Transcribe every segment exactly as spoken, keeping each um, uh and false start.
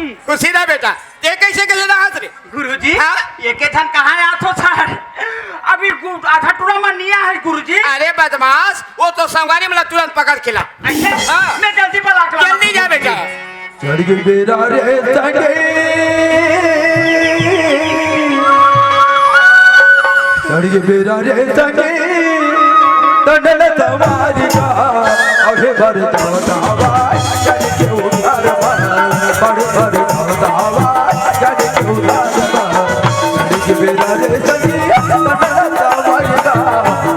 खुशी रह बेटा। ये कैसे कैसे रहत रे? गुरुजी, हाँ? ये के ठन कहाँ आत हो सर? अभी गु-, आधा टूरा मन नहीं आए गुरुजी। अरे बदमाश, वो तो संगवारी मला तुरंत पकड़ के ला। अच्छा, हाँ। मैं जल्दी बला के लाना। जल्दी जा बेटा। चढ़ के बेरा रे संगे, चढ़ के बेरा रे संगे, तंडल तवारी का, अरे भर दवा दवा, चढ़ के उधार भर, भर भर दवा दवा, चढ़ के उधार भर, चढ़ के बेरा रे संगे, तंडल तवारी का,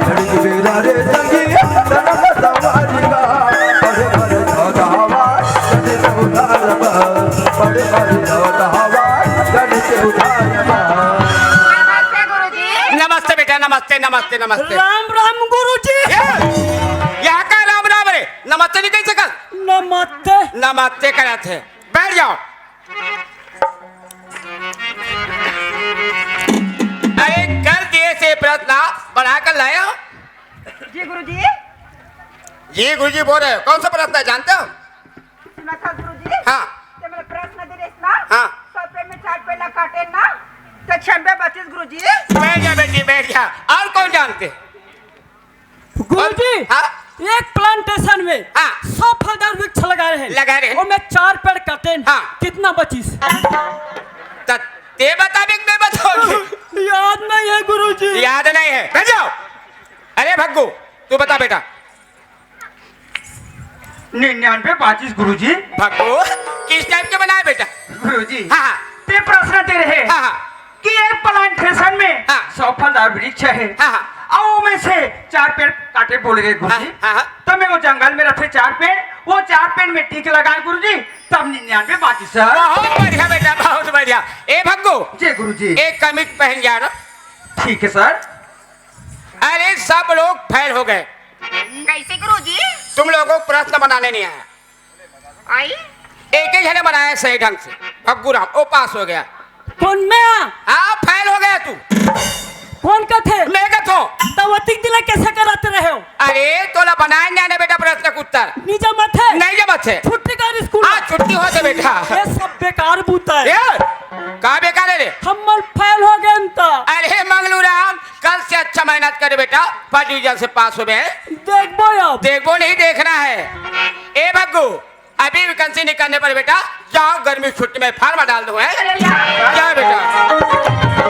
चढ़ के बेरा रे संगे, तंडल तवारी का, अरे भर दवा दवा, चढ़ के उधार भर, भर भर दवा दवा, चढ़ के उधार भर। नमस्ते गुरुजी। नमस्ते बेटा, नमस्ते, नमस्ते, नमस्ते। राम राम गुरुजी। ए, यहाँ का राम राम रे? नमस्ते नहीं कह सकल? नमस्ते। नमस्ते करत हे। बैठ जाओ। अरे कर दिए से प्रश्न बना कर लाए हो? जी गुरुजी। जी गुरुजी बोल रहे हो, कौन सा प्रश्न है जानते हो? सुना था गुरुजी। हाँ। ते मोला प्रश्न दे रहे ना? हाँ। सौ पेड़ में चार पेड़ ला काटे ना, तो छियानवे बचिस गुरुजी। बैठ जा बेटी, बैठ जा। और कौन जानते? गुरुजी, हाँ? एक प्लांटेशन में हाँ। सौ फलदार वृक्ष लगा रहे हैं। लगा रहे हैं। वो में चार पेड़ काटे हैं। हाँ। कितना बचिस? त-, ते बता भी मैं बताऊंगी। याद नहीं है गुरुजी। याद नहीं है, बैठ जाओ। अरे भग्गू, तू बता बेटा। निन्यानवे बाचिस गुरुजी। भग्गू, किस टाइप के बनाए बेटा? गुरुजी, हाँ, हाँ। ते प्रश्न दे रहे हाँ, हाँ। कि एक प्लांटेशन में हाँ। सौ फलदार वृक्ष है। हाँ, हाँ। अउ ओमे से चार पेड़ काटे बोल रहे गुरुजी। हाँ, हाँ, हाँ। तो मैं वो जंगल में रखे चार पेड़, वो चार पेड़ में टीक लगाए गुरुजी, तब निन्यानवे बाचिस सर। बहुत बढ़िया बेटा, बहुत बढ़िया। ए भग्गू, जी गुरुजी। एक कमीज पहन गया ना। ठीक है सर। अरे सब लोग फेल हो गए। कैसे गुरुजी? तुम लोगों को प्रश्न बनाने नहीं आया। आई? एक ही जने बनाया सही ढंग से, भग्गू राम, वो पास हो गया। कौन मैं? हाँ, फेल हो गया तू। कौन कथे? मैं कथो। तब अतिक दिला कैसे कराते रहे हो? अरे, तोला बनाए नहीं आने बेटा प्रश्न के उत्तर। नहीं जमत है? नहीं जमत है। छुट्टी कर स्कूल। हाँ, छुट्टी हो तो बेटा। ये सब बेकार बूता है। ए, का बेकार है रे? हम फेल हो गए अंता। अरे मंगलू राम, कल से अच्छा मेहनत करे बेटा, फर्स्ट डिवीजन से पास हो गए। देखबो अब। देखबो नहीं, देखना है। ए भग्गू, अभी वैकेंसी निकलने पर बेटा जाओ, गर्मी छुट्टी में फार्म डाल दो, है? चलो यार। जा बेटा।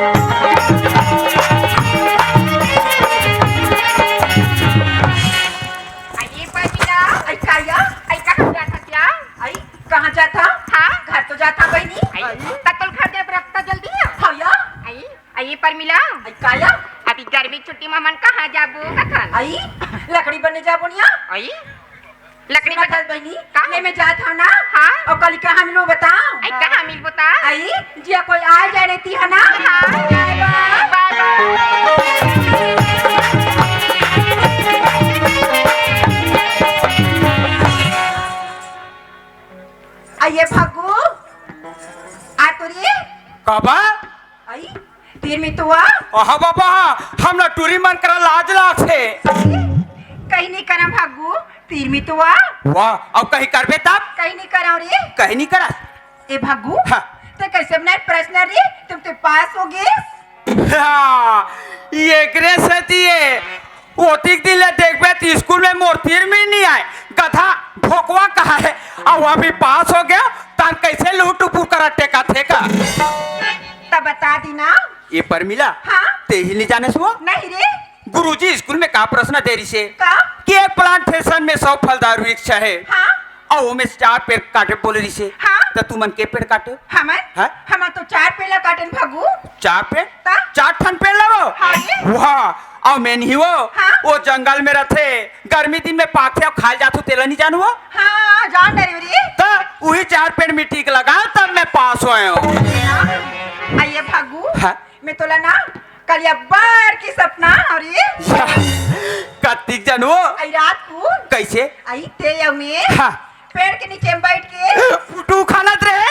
अरे बबिया, आई का या? आई कहाँ जाता क्या? आई कहाँ जाता? हाँ? घर तो जाता बहिनी। आई, तत्तल घर जाए रस्ता जल्दी है। हाँ या? आई। अई परमिला। अई काया? अभी गर्मी छुट्टी में मन कहाँ जाबो कथन? अई लकड़ी बने जाबो निया। अई लकड़ी सुना बन- था बहिनी, का? ले मैं जात हूँ ना। हाँ। और कल कहाँ मिलो बताओ। अई कहाँ मिल बता? अई जिया कोई आ जाने ती है ना। हाँ। बाय बाय। बाय बाय। आइए भागू। आ तो रे। काबा? आई, तीर मितुआ। अहा बाबा, हमला टूरी मन करा लाज लागथे। कहीं नहीं करम भागू, तीर मितुआ। वाह, अब कहीं करबे तब? कहीं नहीं करम रे। कहीं नहीं करा? ए भागू, हाँ। ते कैसे बनाए प्रश्न रे? तुम तो पास हो गए। हाँ, एकरे सेती ये ओतिक दिन ले देखबे त स्कूल में मोर तीर में नहीं आए, गधा भोकवा कहा है। अब अभी पास हो गया, तब कैसे लूट टुपुर करा टेका थे का? तब बता दी ना। ये परमिला, हाँ? ते ही नहीं जाने सुआ? नहीं रे। गुरुजी स्कूल में का प्रश्न दे रही से? का? कि एक प्लांटेशन में सौ फलदार वृक्ष है। हाँ। अउ ओमे से चार पेड़ काटे बोले रहिसे। हाँ। त तुमन के पेड़ काटे? हमन? हाँ? हमन तो चार पेड़ ला काटेन भगू। चार पेड़? त? चार ठन पेड़ ला वो? हाँ ये। वाह, अउ मैं नहीं वो। हाँ? वो जंगल में रथे, गर्मी दिन में पाथे अउ खाए जाथू, तेला नहीं जानू वो? हाँ, जान डरे रे। त उही चार पेड़ मिट्टी के लगा, तब मैं पास होए हूँ। हाँ। आइए भगू। हाँ? मैं तोला ना कल अब्बड़ के सपना अरे। कतिक जन वो? आई रात को। कैसे? आई ते अउ मैं हाँ। पेड़ के नीचे में बैठ के। फुटू खानत रहे।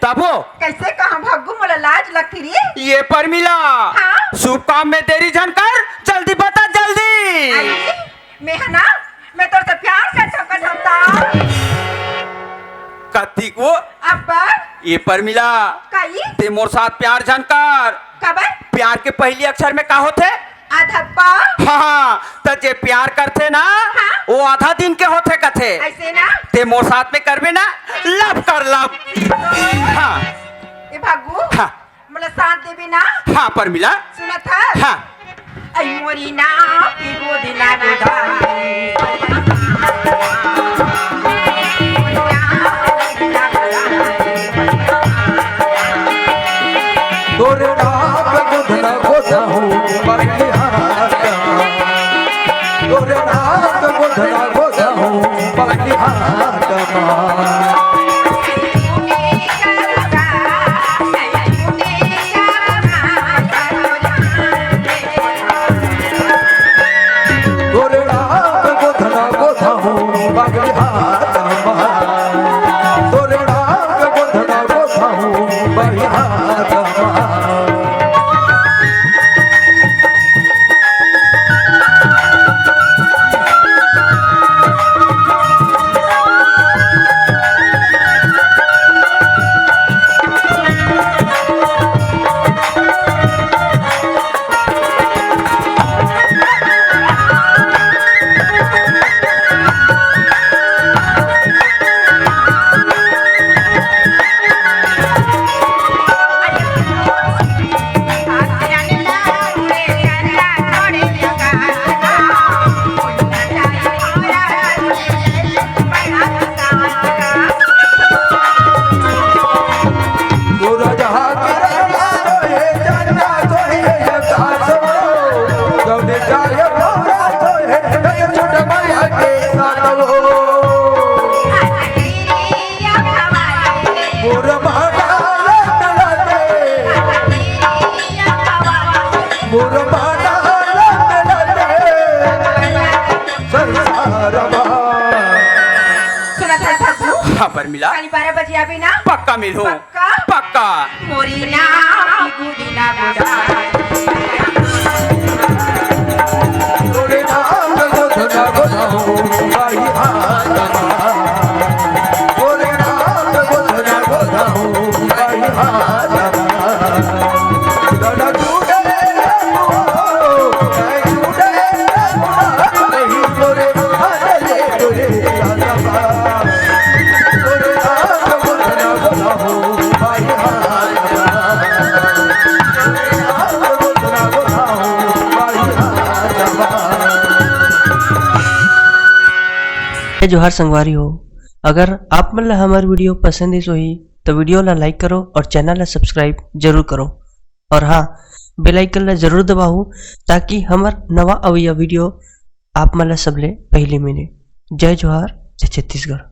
तब वो? कैसे कहाँ भग्गू मोला लाज लगती रे। ये परमिला। हाँ? शुभ काम में देरी झन कर, जल्दी बता जल्दी। आई, मैं है ना, मैं तोर से प्यार कर सकत हूँ ता। कतिक वो? ये परमिला, काई? ते मोर साथ प्यार झन कर। काबर? प्यार के पहली अक्षर में का होथे? आधा प। हाँ, हाँ, त जे प्यार करथे ना, हाँ। वो आधा दिन के होथे कथे। ऐसे ना? ते मोर साथ में करबे ना, love कर love। हाँ। ए भागू, हाँ। मोला साथ देबे ना? हाँ, परमिला। सुनत हस? हाँ। ऐ मोरी नाव की गोदी ना गोदाई। तोरे नाक गोधना गोधाहूँ बगली हाथ। तोरे नाक गोधना गोधाहूँ बगली हाथ। तोरे नाक गोधना गोधाहूँ बगली हाथ। तोरे नाक गोधना गोधाहूँ बगली हाथ। सुनत हस बाबू? हाँ, परमिला। काली बारह बजे आबे ना? पक्का मिलहूँ। पक्का? पक्का। मोरी नाव की गुदी ना गोदाई। तोरे नाम गोधना गोधाहूँ बगली हाथ। तोरे नाम गोधना गोधाहूँ बगली हाथ। जय जोहार संगवारी हो, अगर आप मन ला हमर video पसंद आइस होही, तो video ला like करो और channel ला subscribe जरूर करो। और हाँ, bell icon ला जरूर दबाओ, ताकि हमर नवा अवइया video आप मन ला सबले पहली मिले। जय जोहार, जय छत्तीसगढ़।